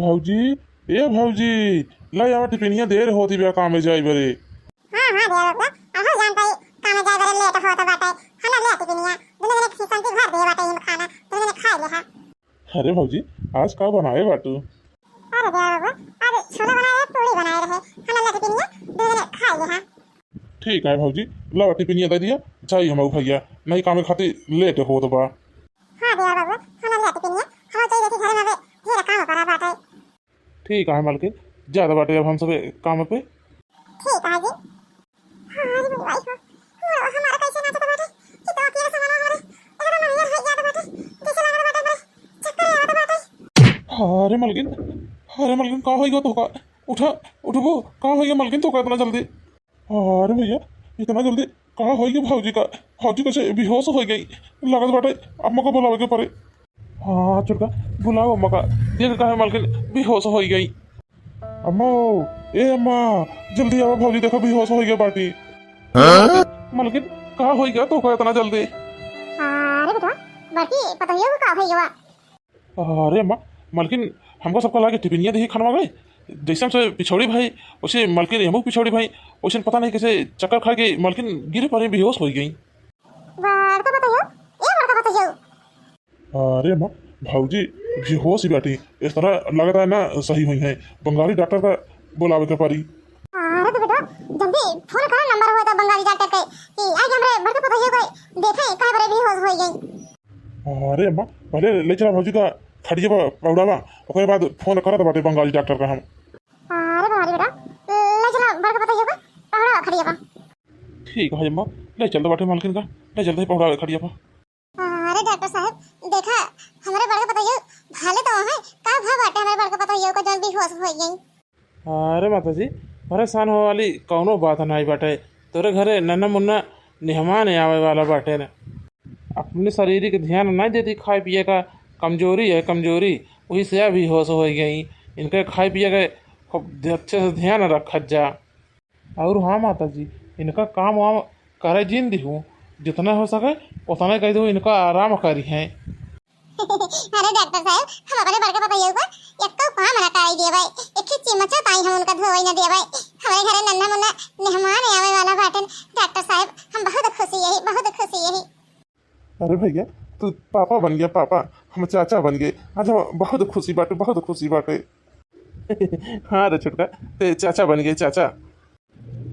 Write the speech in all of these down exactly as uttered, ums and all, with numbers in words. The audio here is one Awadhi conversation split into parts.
भौजी, ए भौजी, लै आवा टिफिनिया, देर होती बा कामे जाए बरे। हाँ, हाँ, देर होता। अहो जान पाई, कामे जाए बरे लेट होता बाटे। हम ले टिफिनिया, दुनो जने खिसन की भर दे बाटे इम खाना, दुनो जने खाए ले हा। अरे भौजी, आज का बनाए बाटू? अरे देवर बबुआ, आज छोला बनाए रहे, पूड़ी बनाए रहे, हम ले टिफिनिया, दुनो जने खाए ले हा। ठीक है भौजी, लावा टिफिनिया दे दिया, जाई हम भैया, नहीं कामे खातिर लेट होत बा। हाँ देवर बबुआ, हम ले टिफिनिया, हम जाई देखी घरे में अबे ढेर काम पड़ा बाटे। ठीक है मलकिन, ज्यादा बाटे अब हम सबे काम पे। ठीक है जी। हाँ, अरे मेरी भाई हो, मुड़वा हमारा कैसे नाचत बाटे कि तो अकेले समाना हो रे, एकदम नरियर हो जात बाटे, जैसे लागत बाटे बड़े चक्कर आवत बाटे। अरे मलकिन, अरे मलकिन, का होई गो तोका? उठा, उठबो, का होई गो मलकिन तोका इतना जल्दी? अरे भैया, इतना जल्दी का होई गो भौजी का? भौजी कैसे बेहोश हो गई? लागत बाटे अम्मा को बुलावे के पड़े। हाँ छोटका, बुलाओ अम्मा का, देख काहे मलकिन बेहोश हो गई। अम्मो, ए अम्मा, जल्दी आवा, भौजी देखो बेहोश हो गई बाटी। हाँ? मलकिन, का हो गया तोका इतना जल्दी? अरे बेटवा, बड़की पतोहियो को का हो गया? अरे अम्मा, मलकिन हमको सबका लागे टिफिनिया दही खनवा गए, जैसे हमसे पिछौड़ी भाई, वैसे मलकिन हमको पिछौड़ी भाई, वैसे पता नहीं कैसे चक्कर खा के मलकिन गिर पड़े, बेहोश हो गई। बड़का पतोहियो, ए बड़का पतोहियो, अरे अम्मा, भौजी बेहोश ही बाटी, इस तरह लगता है ना सही हुई है, बंगाली डॉक्टर का बुलावे के पड़ी। अरे तो बेटा, जल्दी फोन करो, नंबर हुआ था बंगाली डॉक्टर के कि आज हमरे बड़के पतोहियो को देखे, काहे बरे बेहोश हो गई। अरे अम्मा, पहले ले चला भौजी का खटिया पर पौड़ावा, ओकरे बाद फोन करत बाटे बंगाली डॉक्टर का हम। अरे बंगाली बेटा, ले चला बड़के पतोहियो का पौड़ा खटिया पर। ठीक है अम्मा, ले चलत बाटे मालकिन का, ले चलत है पौड़ा खटिया पर। अरे डॉक्टर साहब, देखा, हमरे बड़के पतोहियो भाले तो हैं, का भा बाटे हमरे बड़के पतोहियो को जौन बेहोश हो गई। अरे माता जी, परेशान होवे वाली कौनो बात नाई बाटे। तोरे घरे नन्ना मुन्ना मेहमान आवे वाला बाटे न। अपने शरीर के ध्यान नाई देती, खाए पिए का कमजोरी है, कमजोरी, वही से बेहोश हो गई। इनके खाए पिए के खूब अच्छे से ध्यान रखत जा। और हाँ माता जी, इनका काम वाम करे जिन दिहू, जितना हो सके उतना कह दू, इनका आराम करी हैं। अरे डॉक्टर साहब, हम अपने बड़के पतोहियो को एक्को काम ना कराई देबै, एक ही चिमचा ताई हम उनका धोवै ना देबै। हमरे घरे नन्ना मुन्ना मेहमान आवे वाला बाटन। डॉक्टर साहब, हम बहुत खुशी यही, बहुत खुशी यही। अरे भैया, तू पापा बन गया, पापा, हम चाचा बन गए। आज हम बहुत खुशी बाटे, बहुत खुशी बाटे। हाँ रे छोटका, ते चाचा बन गए, चाचा।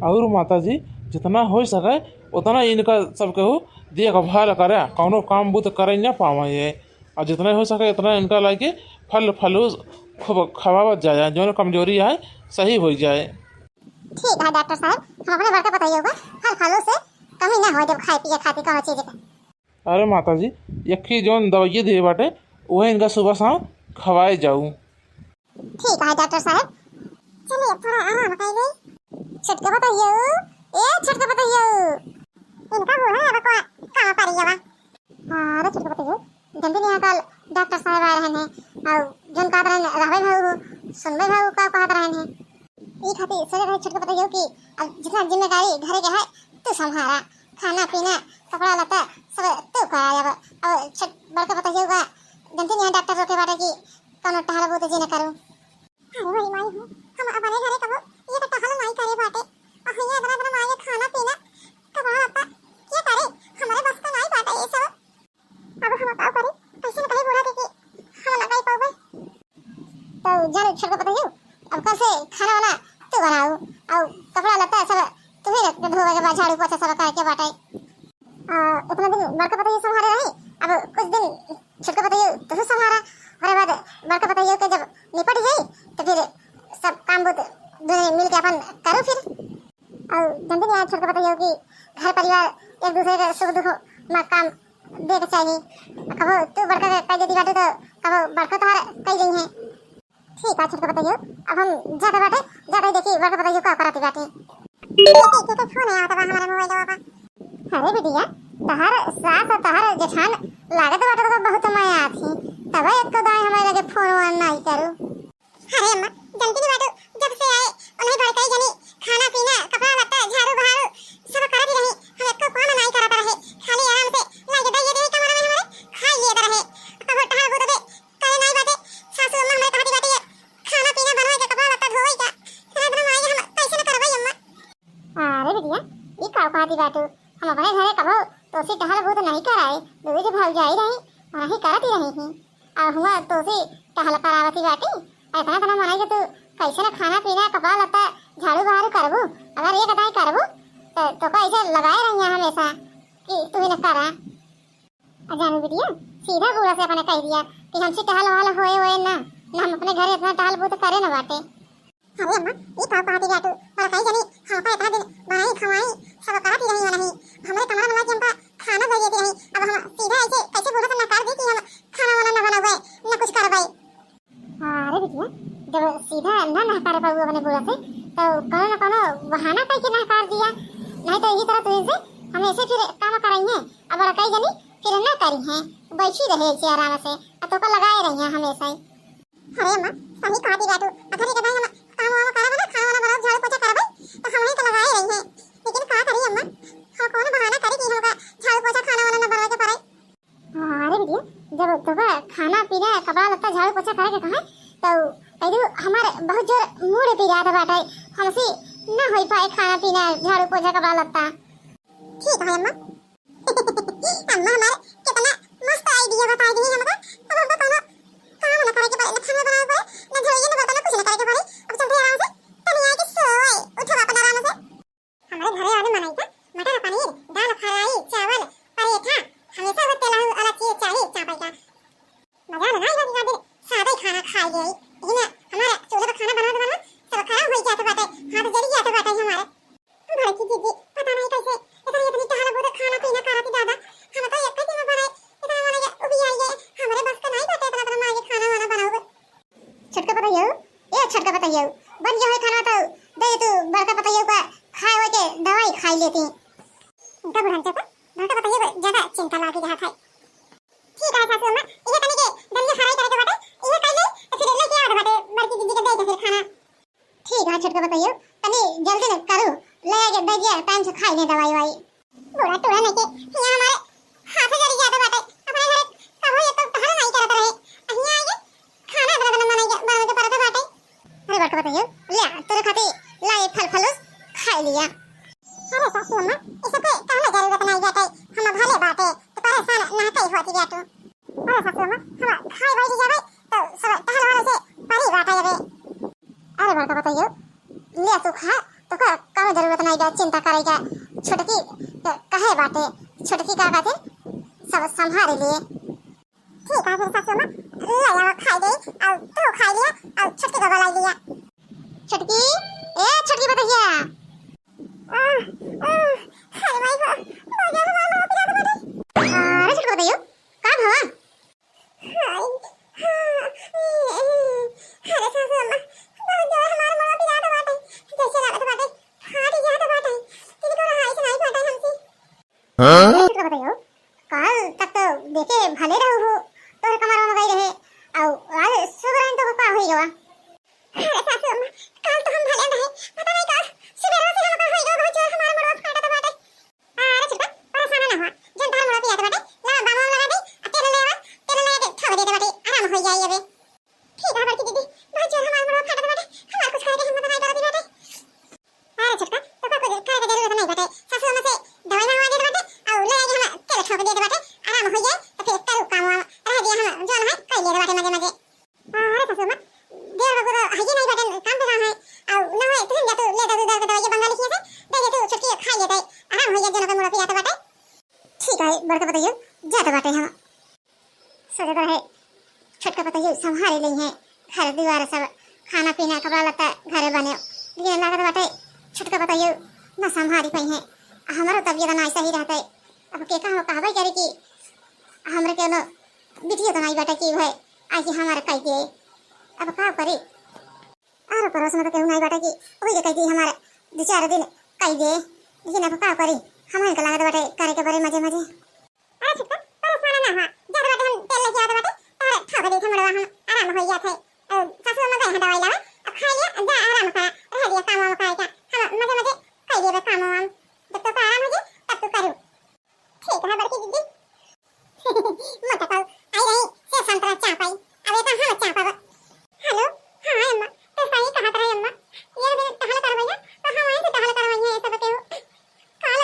और माता जी, जितना हो सके उतना इनका सब केहू देखभाल करे, कौनो काम बूत करे ना पावे ये। और जितना हो सके उतना इनका लाके फल फलूस खूब खवावत जाए, जौन कमजोरी है सही हो जाए। ठीक है डॉक्टर साहब, हम अपने बड़का पतोहियो का फल फलूस से कमी ना हो देब खाए पिए खातिर कौनो चीज के। अरे माता जी, यक्खी जौन दवाइये दिए बाटे, उहे इनका सुबह शाम खवाए जाऊ। ठीक है डॉक्टर साहब। चलिए, अब थोड़ा आराम कर ले। छोटका पतोहियो, ए छोटका पतोहियो। इनका बूढ़ा है बकवा, कहाँ पारी गवा? अरे छोटका पतोहियो, जल्दी नहीं कल डॉक्टर साहब आए रहने, और जौन कहत रहने रहबे भाऊ, सुनबे भाऊ, का कहत रहने। ई खातिर सोचे रहे छोटका पतोहियो कि अब जितना जिम्मेदारी घरे के है, तू संभारा, खाना पीना, कपड़ा लत्ता सब तू करा जाब। अब छोट बड़का पतोहियो का जनती नहीं डॉक्टर रोके बाटे कि कौनो टहल बूत जी न करू। अरे भाई माई हो, हम अपने घरे कबो ये तो टहल नहीं करे बाटे। और भैया इतना इतना मांगे खाना पीना, कपड़ा लत्ता, क्या करे? हमारे बस का नहीं बाटे ये सब। अब हम का करी, कैसे न कही बूढ़ा के कि हम ना कही पावे। तो जा रे छोटका पतोहियो, अब कल से खाना वाना तू बनाऊ, और कपड़ा लत्ता सब तू ही रख, धोवे के बाद झाड़ू पोछा सब करे के बाटे। आ, इतना दिन बड़का पतोहियो संभारे रही, अब कुछ दिन छोटका पतोहियो तू संभारा, ओकरे बाद बड़का पतोहियो के जब निपट जाई तो फिर सब काम बूत दोनों मिल के अपन करू फिर। और जनती नहीं छोटका पतोहियो कि घर परिवार एक दूसरे के सुख दुख में काम दे के चाहिए। कबो तू बड़का के कह देती बाटे तो कबो बड़का तोहार कह जइहे। ठीक है छोटका पतोहियो, अब हम जाते बाटे, जाते ही देखी बड़का पतोहियो का करती बाटे। देखी के फोन आवत बा हमारे मोबाइल पर। अरे बिटिया, तोहार सास और तोहार जेठान लागत बाटे तो बहुत माया आती, तब एक तो दाएं हमारे लगे फोन वोन नहीं करू। अरे अम्मा, जनती नहीं बाटू, जब से आए, उन्हें बड़काई जनी खाना पीना, कपड़ा लत्ता, झाड़ू बहारू सब करत ही रही। हम एको काम नहीं करत रहे, खाली आराम से लाइके दइए देवे कमरा में हमारे, खाई लेत रहे। कबो टहल बूत बे करे नहीं बाटे। सासू अम्मा हमारे कहती बाटे, जी बाटू, हम अपने घरे कबो तोसी टहल बूत नहीं कराए, दुई जी भौजाई रही, वही करत ही रही ही। और हुआ तोसी टहल करावती बाटी, इतना इतना मनई के तू कैसे ना खाना पीना, कपड़ा लत्ता, झाड़ू बहारू करबू? अगर एक दाई करबू, तो, तो कैसे लगाए रही है हमेशा कि तू ही न करा। आ जानू बिटिया, सीधा बूढ़ा से अपने कह दिया कि हमसे टहल वहल होए होए ना, ना हम अपने घरे इतना टहल बूत करे ना बाटे। अरे अम्मा, ई का कहती बाटू? बड़ा कई जनी हमका इतना दिन बनाई खवाई, सब करत ही रही नहीं, हमरे कमरा में लाके हमका खाना दे देती रही। अब हम सीधा ऐसे कैसे बूढ़ा से नकार दी कि हम खाना वाना ना बनावे, ना कुछ करवे? अरे बिटिया, जब सीधा ना नकार पाऊ अपने बूढ़ा से, तो कौनो ना कौनो बहाना कह के नकार दिया, नहीं तो यही तरह तुझसे हमेशा फिर काम कराई है। अब बड़ा कई जनी फिर ना करी है, बैठी रहे ऐसे आराम से, अब तो का लगाए रही है हमेशा ही। अरे अम्मा, सही कहती बाटू। अगर एक दाई हम काम वाम करब ना, खाना वाना बनाओ, झाड़ू पोछा करबे, तो हमरे के लगाए रही है। लेकिन का करी अम्मा, हम कौन बहाना करी कि हमका झाड़ू पोछा खाना वाना ना बनावे के पड़े? अरे बिटिया, जब तोका खाना पीना, कपड़ा लत्ता, झाड़ू पोछा करे के कहे, तो कह दू हमार बहुत जोर मूड पिरात बाटे, हमसे ना होई पाए खाना पीना, झाड़ू पोछा, कपड़ा लत्ता। ठीक है अम्मा। अम्मा हमारे कितना मस्त idea बताई दी हमका। अब हमका कौनो काम ना करे के पड़े, ना खाना बनावे पड़े, ना झाड़ू, ना बर्तन, कुछ ना करे के पड़े। अब चलते आराम से तनी आके सोए, उठब अपन आराम से। हमारे घरे आवे मनई का मटर पनीर, दाल फ्राई, चावल, परेठा, हमेशा वो तेल वाला चीज चाहिए चापे का। मजा ना आई बाकी दिन सादा ही खाना खाई गई। लेकिन हमारे चूल्हे पे खाना बनावत बनावत सब खराब हो जात बाटे, हाथ जल जात बाटे हमारे। बड़की दीदी, पता नहीं कैसे इतनी, इतनी टहल बूत खाना पीना करती दादा। हम तो एक दिन में बड़े इतना मने के उबियाई गए। हमरे बस का नहीं बाटे इतना, इतना मारे खाना वाना बनाओ। छोटका पतोहियो, ए छोटका पतोहियो, बन गया है खाना तो दे तू बड़का पतोहियो का खाए हुए के दवाई खाई लेती। इनका बुढ़न के ऊपर बड़का पतोहियो को ज्यादा चिंता लागी रहा था। ठीक है सासू अम्मा, ये तनी के दलिया फ्राई करे के बाटे, ये कर ले, तो फिर लेके आवत बाटे, बड़की दीदी के दे के फिर खाना। ठीक है छोटका पतोहियो, तनी जल्दी न करू, ले आके दे दिया, टाइम से खाई ले दवाई वाई। बूढ़ा टूढ़ा नहीं के, यहाँ हमारे हाथ जरी जात बाटे, अपने घरे कबो ये तो टहल नहीं करत रहे, यहाँ आके खाना इतना बना बना के, बना के परत बाटे। अरे बड़का पतोहियो, ले आ, तोरे खातिर लाई फल फलूस खाई लिया। अरे सासू अम्मा, ये सब के कहना जरूरत नहीं बाटे, हम भले बाटे, तो परेशान ना कई होती बाटू। अरे सासू अम्मा, हम खाए बैठ जावे, तो सब टहल वाले से परी बाटे जावे। अरे बड़का पतोहियो, ले तू खा, तो का, कौनो जरूरत नहीं बा चिंता करे का। छोटकी तो कहे बाटे, छोटकी का कहते सब संभाल लिए। ठीक है फिर सासू अम्मा, ले आवा खाई दे, और तू खाई लिया, और छोटकी को बुलाई लिया। छोटकी, ए छोटकी पतोहिया। आह, आह, अरे माई गो, बहुत जोर हमार मुंह पिरात बाटे। अरे छोटकी पतोहियो, का भवा? हाय, हाँ, ई, ई, अरे सासू अम्मा, बहुत जोर हमार मुंह पिरात बाटे, जैसे लागत बाटे फाट जात बाटे, तिनको रहाई से नहीं फाटे हमसे। हाँ? अरे छोटका पतोहियो, काल तक तो देखे भले रहू हो, तोहरे कमरवा में गई रहे, और आज सुबह रहन तो का होई गवा? अरे सासू अम्मा, काल तो हम भले रहे, पता नहीं काल सुबह से हमका होई गवा, बहुत जोर हमार मुंह फाटत बाटे। अरे छोटका, परेशान ना हो, जन तोहर मुंह पिरात बाटे, ला बाम वाम लगा दे, आ तेल ले आवा, तेल लगा के ठोक दे दे बाटे, आराम हो जाई अबे। ठीक है बड़की दीदी, बहुत जोर हमार मुंह फाटत बाटे, हमार कुछ करे के हिम्मत नहीं करत बाटे। अरे छोटका, तो का कुछ करे के जरूरत नहीं बाटे। सासू अम्मा से दवाई मंगवा देत बाटे, और ले आके हम तेल ठोक देत बाटे, आराम हो जाए, तो फिर करू काम वाम। रह दिया हम जौन है, कर लेत बाटे मजे मजे। अरे सासू अम्मा, देवर बाबू तो हइये नहीं बाटे, काम पे गए हैं, और ना होए, तुम जा तू ले दे, दे, दे, दवाई बंगाली किए से, दे दे तू, छोटकी खा लेते, आराम हो जाए, जौन का मुंह पिरात बाटे। ठीक है, बड़का पतोहियो, जात बाटे हम। सोचत रहे, छोटका पतोहियो संभारे लेइहैं, घर दुआर सब, खाना पीना, कपड़ा लत्ता घरे बने। लेकिन लागत बाटे, छोटका पतोहियो न संभारी पइहैं। हमरो तबियत ना सही रहते। अब के कहो, कहबे करे कि हमरे के नो बिटियो तो नहीं बाटे कि वह आके हमारे कह दे। अब का करी? आरो पड़ोस में तो केहू नहीं बाटे कि वही के कह दे हमारे दो चार दिन कह दे। लेकिन अब का करी? हमें के लागत बाटे करे के पड़े मजे मजे। अरे छोटका, परेशान ना हो, जात बाटे हम तेल लेके आवत बाटे, तोहरे ठोक देत है मुड़वा, हम आराम हो जात है। अ, सासू अम्मा गए हैं दवाई लावे, अब खा लिया, अब जा आराम करा, रह दिया काम वाम करे का, हम मजे मजे कर लेबे काम वाम, जब तोका आराम हो जाए तब तू करू। ठीक है बड़की दीदी। मत पाऊ, आई रही से संतरा चापाई, अब ये तो हम चापाब। हेलो, हाँ अम्मा, तो सही कहत रहे अम्मा, ये दिन टहल करवैया, तो हम वहीं से टहल करवैया, ये सब केहू। काल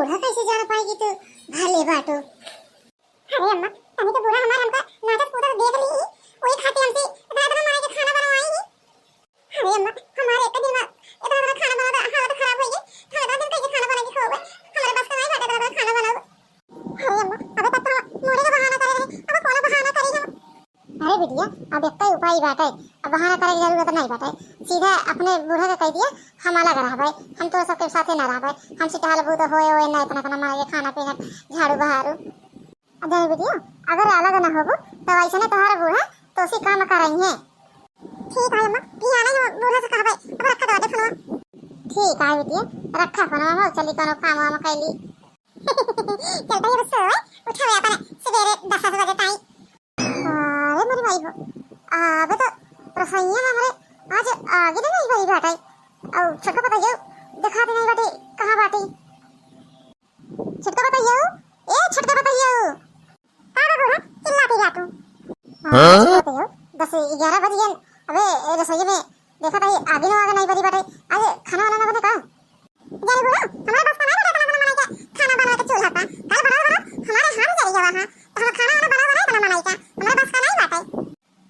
बूढ़ा कैसे जान पाई कि तू भले बाटू? अरे अम्मा, तनी तो बूढ़ा हमार हमका नाचत कूदत देख ली, वही खातिर हमसे इतना इतना मारे के खाना बनवाई। अरे अम्मा, हमारे एक दिन में इतना इतना खाना बना था, हालत खराब हो गई। हम इतना दिन कैसे खाना बना के खाओगे? हमारे बस का नहीं बाटे इतना इतना खाना बनाओ। अरे अम्मा, अबे तब तो हम मूड़ी का बहाना करे रहे, अब कौन बहाना करी हम? अरे बिटिया, अब एक ही उपाय बाटे, अब बहाना करे की जरूरत नहीं बाटे। सीधा अपने बूढ़ा के कह दिया, हम अलग रहबे, हम तो सबके साथे ना रहबे, हमसे टहल बूद होए होए ना, इतना इतना मारे खाना पीना, झाड़ू बहारू। अरे बिटिया, अगर अलग ना होबो तो ऐसे ने तोहरा बूढ़ा तोसी काम करई है। ठीक है अम्मा, बिहाने हम बूढ़ा से कहबे, अब रखा दे फोनवा। ठीक है बिटिया, रखा फोनवा, हो चली कोनो काम वाम कैली। चलता है बस सोए, उठा हुआ अपन सवेरे दस बजे ताई। अरे मेरी माई हो, अबे तो रसोइया में हमरे आज आगे नहीं बनी बाटे। और छोटका पतोहियो दिखाते नहीं बाटे, कहाँ बाटे? छोटका पतोहियो, ए छोटका पतोहियो। का बा बूढ़ा, चिल्लाती रहा तू? हाँ? छोटका पतोहियो, दस ग्यारह बज गए। अबे ए रसोई में देखा था, आगे नहीं, आगे नहीं बनी बाटे। आज खाना वाना ना बने का? जाने बूढ़ा, हमारे बस का नहीं बेटा इतना बना बनाई का खाना बनावे के चूल्हा का। कल बड़ा बड़ा हमारे हाथ जल गया है, तो हम खाना वाना बना बना इतना बनाई का, हमारे बस का नहीं बाटे।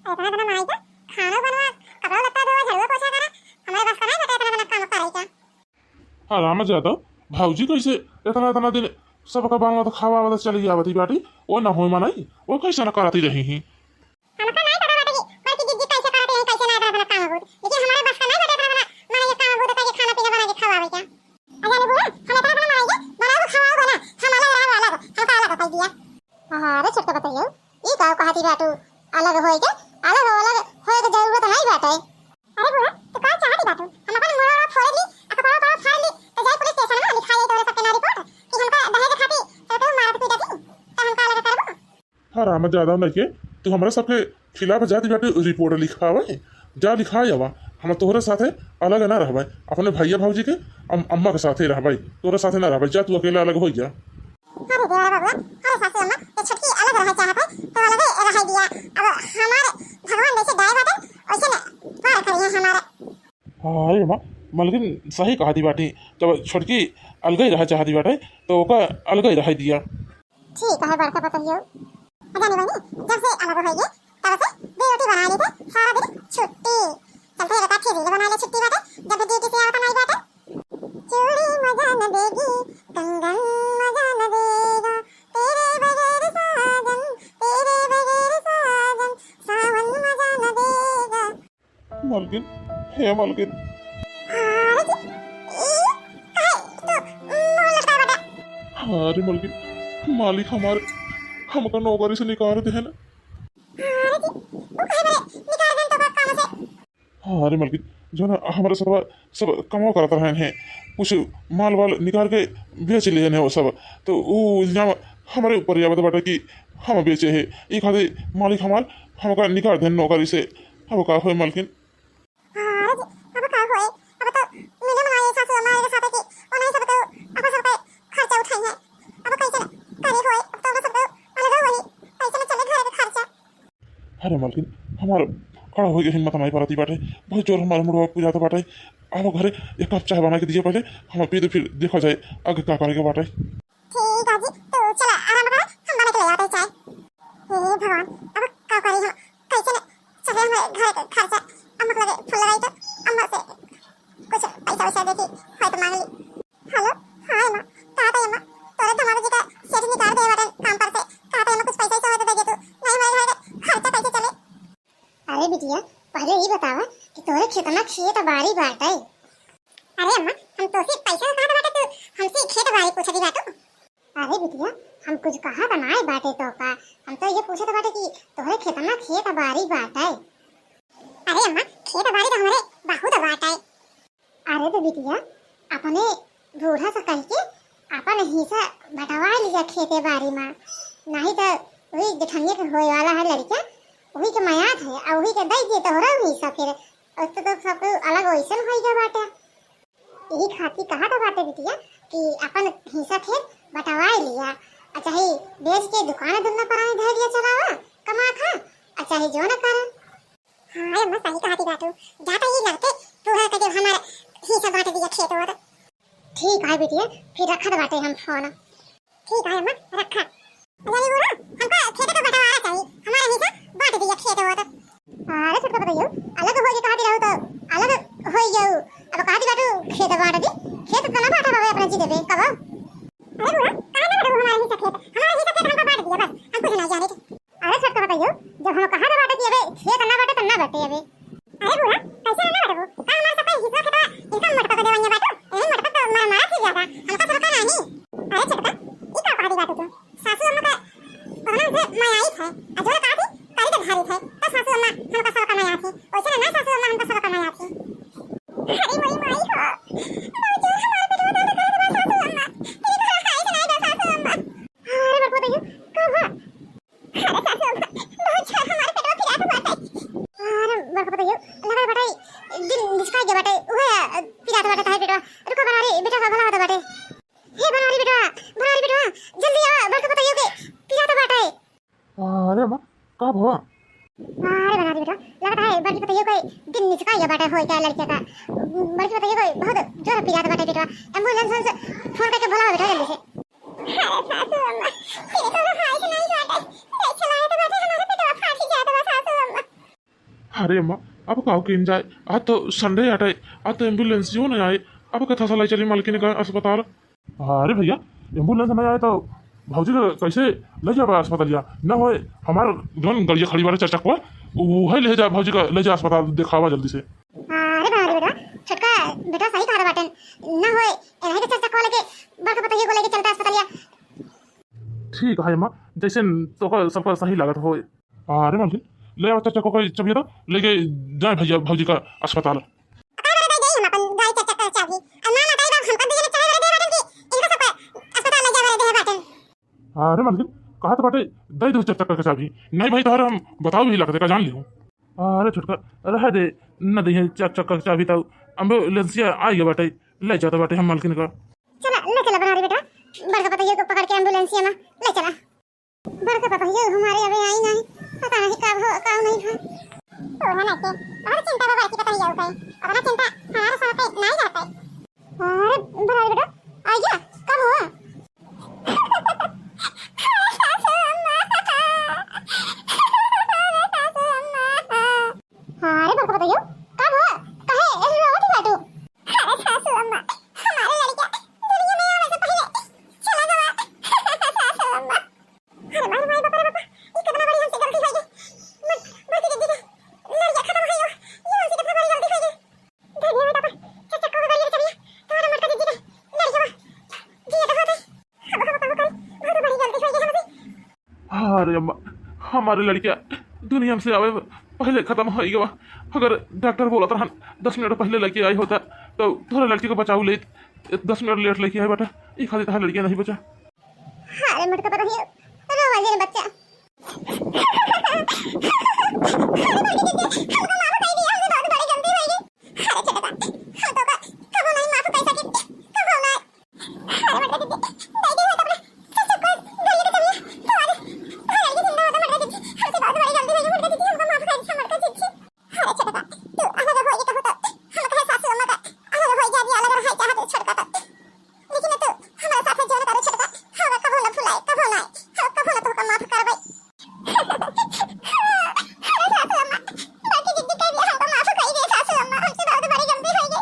इतना इतना बनाई का खाना बनवा, कपड़ा लत्ता धोवा, झाड़ू पोछा करा, हमारे बस का नहीं बेटा इतना इतना काम करे का। हाँ, राम जादव, भौजी कैसे इतना इतना दिन सबका बनवा तो खावा वाला चली आवती बाटी, वो ना होई मनाई, वो कैसे ना कराती रही ही? हमका नहीं पता बाटे कि बड़की दीदी कैसे करत रही, कैसे ना करत काम होत, लेकिन हमारे बस का नहीं बाटे इतना बड़ा माने ये काम होत, ताकि खाना पीना बना के खवावे क्या। अरे बूढ़ा, हम इतना बड़ा माने बनाओ खवाओ ना, हम अलग रहो अलग, हमका अलग कर दिया। अरे छोटका पतोहियो, ई का कहती बाटू, अलग होए के, अलग अलग होए के जरूरत नहीं बाटे। अरे बूढ़ा, तू का चाहती बाटू? हम अपन मुड़वा फोड़ ली, आ कपड़ा उपड़ा फाड़ ली, तो जाई पुलिस स्टेशन में लिखा जाई तोरे सबके ना रिपोर्ट कि हमका दहेज खाती सबके मारत पीटत ही, तो हमका अलग करबो? हराम ज्यादा नइखे, तू हमरा सबके खिलाफ जाती बाटे रिपोर्ट लिखावे, जा लिखाए आवा। हम तोहरे साथे अलग ना रहबे, अपने भैया भौजी के अम-, अम्मा के साथे रहबे, तोहरे साथे ना रहबे। जा तू अकेला अलग हो जा। अरे देवर बबुआ, अरे सासू अम्मा, ये छोटकी अलग रहे चाहत है, तो अलगे रह दिया। अब हमारे भगवान जैसे दाई बाटे, वैसे ने पार करिए हमारे। हाँ, अरे माँ, मलकिन सही कहती बाटी, जब छोटकी अलगे रहे चाहती बाटे, तो ओका अलगे रह दिया। ठीक है बड़का पतोहियो। जानी बहनी, जब से अलग हो गए, तब से दो रोटी बना ली थे, सारा दिन छुट्टी। चलते बेटा, खीरी बना ले, छुट्टी बाटे, जब ड्यूटी से आवता नहीं बाटे। चूड़ी मजा न देगी, कंगन मजा न देगा, तेरे बगैर साजन, तेरे बगैर साजन, सावन मजा न देगा। मलकिन, हे मलकिन। अरे जी, ई काहे तू मुंह लटकाए बाटे? अरे मलकिन, मालिक हमार हमका नौकरी से निकाल देहन। अरे जी, ऊ काहे बरे निकाल देहन तोका काम से? अरे मलकिन, जो ना हमारे सरवा सब कमाओ करत रहन हैं, कुछ माल वाल निकाल के बेच लेहन हैं वो सब, तो वो इल्जाम हमारे ऊपर आवत बाटे कि हम बेचे हैं। ई खातिर मालिक हमार हमका निकाल देहन नौकरी से। अब का होए मलकिन? हाँ, अरे जी, अब का होए? अब तो मिले मनाए सासू अम्मा के साथे कि उन्हें सब तो अपन सब पे खर्चा उठाई है। अब कैसे करे होए? अब तो सब तो अलग होई, कैसे न चले घर के खर्चा? अरे मलकिन, हमार खड़ा होए के हिम्मत नहीं परती बाटे, बहुत जोर हमार मुड़वा पिरात बाटे। अब घरे एक कप चाय बना के दिए पहले, हम पी दे, फिर देखा जाए आगे का करे के बाटे। ठीक है जी, तो चला आराम करो, हम बना के ले आते चाय। हे भगवान, अब का करी हम? कैसे ने चले हमारे घर के खर्चा? अम्मा के लगे फोन लगाई तो अम्मा से कुछ पैसा वैसा देखी, होए तो मांग ली। हेलो, हाँ अम्मा, कहा था अम्मा, तोरे धमाल जी का सेठ निकाल दे बाटन काम पर से, कहा था अम्मा कुछ पैसा वैसा होए तो दे दे तू, नहीं हमारे घर के खर्चा कैसे चले? अरे बिटिया, पहले ई बतावा कि तोरे कितना खेत बाड़ी बाटे? अरे अम्मा, हम तोसे पैसा का कहत बाटे, तू हमसे खेत बाड़ी पूछत बाटू? अरे बिटिया, हम कुछ कहत नाय बाटे तोका, हम तो ये पूछत बाटे कि तोरे कितना खेत बाड़ी बाटे? अरे अम्मा, खेत बाड़ी तो हमरे बहुत बाटे। अरे तो बिटिया, अपने बूढ़ा से कह के अपन हिस्सा बंटवा लिया खेते बाड़ी में, नहीं तो वही जेठनिया के होए वाला है लड़का, वही के मयात है, और वही के दे दिए तोहरा हिस्सा फिर, और तो, तो सब अलग वैसन होई गया बाटे। यही खातिर कहा था बाटे बिटिया कि अपन हिस्सा खेत बंटवा लिया, आ चाहे बेच के दुकान धंधा पर आए धर दिया चलावा, कमा खा, आ चाहे जो न करा। हाँ अम्मा, सही कहती बाटू, जाता ही लगते बूढ़ा के जब हमारे हिस्सा बांट दिया खेत और। ठीक है बिटिया, फिर रखत बाटे हम फोन। ठीक है अम्मा, रखा। जानी बूढ़ा, हमका खेत का बंटवारा चाहिए, हमारा हिस्सा बांट दिया खेत वो तो। अरे छोटका पतोहियो, अलग होई के कहती रहू तो अलग होई जाऊ। अब कहती बाटू खेत बांट दी, खेत तो ना बांटा बाबे अपने जी देबे कब। अरे बूढ़ा, काहे ना बांटबू हमारा हिस्सा खेत? हमारा हिस्सा खेत हमका बांट दिया बस, हम कुछ नहीं जाने। अरे छोटका पतोहियो, जब हम कहा था बांटे कि अबे खेत ना बांटे तो ना बांटे अबे। अरे बूढ़ा, कैसे ना बांटबू? का हमारे सबका हिस्सा खेतवा इनका मोटका के देवइया बाटू? यही मोटका तो मार मारा थी ज्यादा, हमका सबका नहीं। अरे छोटका, ई का कहा दी बाटू तू? सासू अम्मा का ओतना से मैं आई थे, आ जोर कहा थी, करी के धारी थे, तो सासू अम्मा हमका सबका नहीं आती। वैसे ना सासू अम्मा हमका सबका नहीं आती। अरे मोरी माई हो, बहुत जोर हमारे पेट में दर्द करत बा सासू अम्मा, तेरी घर खाई से नहीं दो सासू अम्मा। अरे बड़को दैयो, का हुआ? अरे सासू अम्मा, बहुत जोर हमारे पेटवा पिरात बाटे। अरे बड़का पतोहियो, लगा बाटे, दिन निचका गया बाटे, उहे, अ, पिरात बाटे तारे पेटवा। रुको बनवारी, बेटा का भला होता बाटे। हे बनवारी बेटवा, बनवारी बेटवा, जल्दी आवा, बड़का पतोहियो के पिरात बाटे। अरे अम्मा, का भवा? अरे बनवारी बेटवा, लगता है बड़की पतोहियो के दिन निचका गया बाटे, होई का लड़किया का। बड़की पतोहियो के बहुत जोर पिरात बाटे बेटवा, एम्बुलेंस से फोन करके बुलावा बेटा जल्दी से। अरे सासू अम्मा, तेरे तो हाथ नहीं काटे, देख चलाए तो बाटे हमारे पेटवा फाटी जात बा सासू अम्मा। अरे अम्मा, अब काव किन जाए, आज तो संडे आटे, आज तो एम्बुलेंसियो नहीं आए, अब कथा सलाई चली मालकिन का अस्पताल। अरे भैया, एम्बुलेंस नहीं आए तो भौजी का कैसे ले जाबा अस्पतालिया? न होए हमार जौन गड़िया खड़ी बाटे चार चक्कवा, उहे ले जा भौजी का, ले जा अस्पताल देखावा जल्दी से। अरे बनवारी बेटा, छोटका बेटा सही कहा बाटे, न होए एनाही के चार चक्कवा लेके बड़का पतोहियो को लेके चलता अस्पतालिया। ठीक है अम्मा, जैसे तोका सबका सही लागत होए। अरे मालकिन, ले आओ चार चक्कवा का चाबिया तो लेके जाए भैया भौजी का अस्पताल। का करे दे देई हम अपन गाड़ी चार चक्का के चाबी? आ ना ना, ताई बाप हमका दिए ना चाहे वाले दे बाटन कि इनका सबका अस्पताल ले जाए वाले दे बाटन। अरे मालकिन, कहा तो बाटे दे दो चार चक्का के चाबी। नहीं भाई, तोहरे हम बताओ भी लगते का जान लियो। अरे छोटका, रह दे, न दे चार चक्का के चाबी, तो एम्बुलेंसिया आ गया बाटे, ले जाता बाटे हम मालकिन का। चला, ले चला बनवारी बेटा, बड़का पतोहियो को पकड़ के एम्बुलेंसिया में ले चला। बड़का पतोहियो हमारे अबे आई नहीं, पता नहीं कब हो, कब नहीं हो। तो है ना के, बहुत चिंता बा बड़की पतोहियो के, अपना चिंता हमारे साथ नहीं जाते। अरे बनवारी बेटा, आ गया, कब हो? अरे सासू अम्मा, अरे सासू अम्मा। अरे बड़का पतोहियो, का भवा? काहे रोवत बाटू? अरे सासू अम्मा, हमारे लड़का दुनिया में आवे से पहले चला गवा। सासू अम्मा। अरे माई, माई, बाप रे बाप, ई कितना बड़ी हमसे गलती हो गई। मत, मत दीदी के लड़का खत्म हो गयो। ये हमसे कितना बड़ी गलती हो गई। दे दिया बेटा पर, चार चक्का गाड़ी के चाबिया, तुम्हारा मोटका दीदी के लड़का दिया तो होते। अब हम कहूँ करी, बहुत बड़ी गलती हो गई हमसे। अरे अम्मा, हमारे लड़किया दुनिया से आवे पहले खत्म हो गवा। अगर डॉक्टर बोलत रहन दस मिनट पहले लेके आई होता, तो तोहरे लड़की को बचाऊ लेत। दस मिनट लेट लेके आए बेटा, ई खातिर तोहरे लड़किया नहीं बचा। अरे मोटका पतोहियो, रोवा जिन बच्चा। अरे बड़की दीदी, हमको माफ कर दिया, हमसे बहुत बड़ी गलती हो गई। अरे छोटका, हम तो का कबो नहीं माफ कर सके, कबो नहीं। अरे मोटका दीदी, दे दे मत अपना, चार चक्का गाड़ी के चाबिया, तो आज, तो आज ये जिंदा होता मोटका दीदी, हमसे बहुत बड़ी गलती हो गई मोटका दीदी, हमको माफ कर दे मोटका दीदी। अरे छोटका, तू अलग हो ये कहू तो, हम कहे सासू अम्मा का अलग हो जा, अलग रहे चाहत छोटका तो। लेकिन तू हमारे साथ जोन करू छोटका, हम कबो न भुलाए, कबो ना, हम कबो न तोहका माफ करबै। अरे सासू अम्मा, बड़की दीदी कह दिया हमको माफ कर दे सासू अम्मा, हमसे बहुत बड़ी गलती हो गई।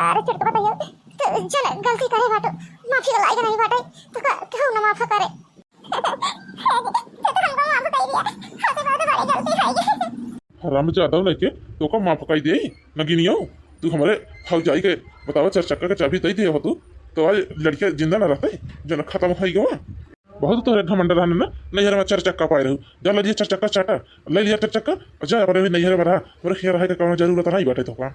अरे छोटका पतोहियो, तू जन गलती करे बाटू, माफी के लायक नहीं बाटे, तोहका केहू न माफ करे। हे दीदी, तू तो हमको माफ कर दिया, हमसे बहुत बड़ी गलती हो गई। हराम ज्यादा नहीं के, तोहका माफ कर दे, नगिनियो। तू हमारे भौजाई के बतावा, चार चक्का के चाबी दे दिए हो तू, तो आज लड़किया जिंदा ना रहते, जन खत्म हो गवा। बहुत तोहरे घमंड रहने ना, नैहर में चार चक्का पाए रहू। जा ले लिया चार चक्का चाटा, ले लिया चार चक्का, और जा अपने भी नैहर में रहा, हमरे हियाँ रहे के कौनो जरूरत नहीं बाटे तोहका।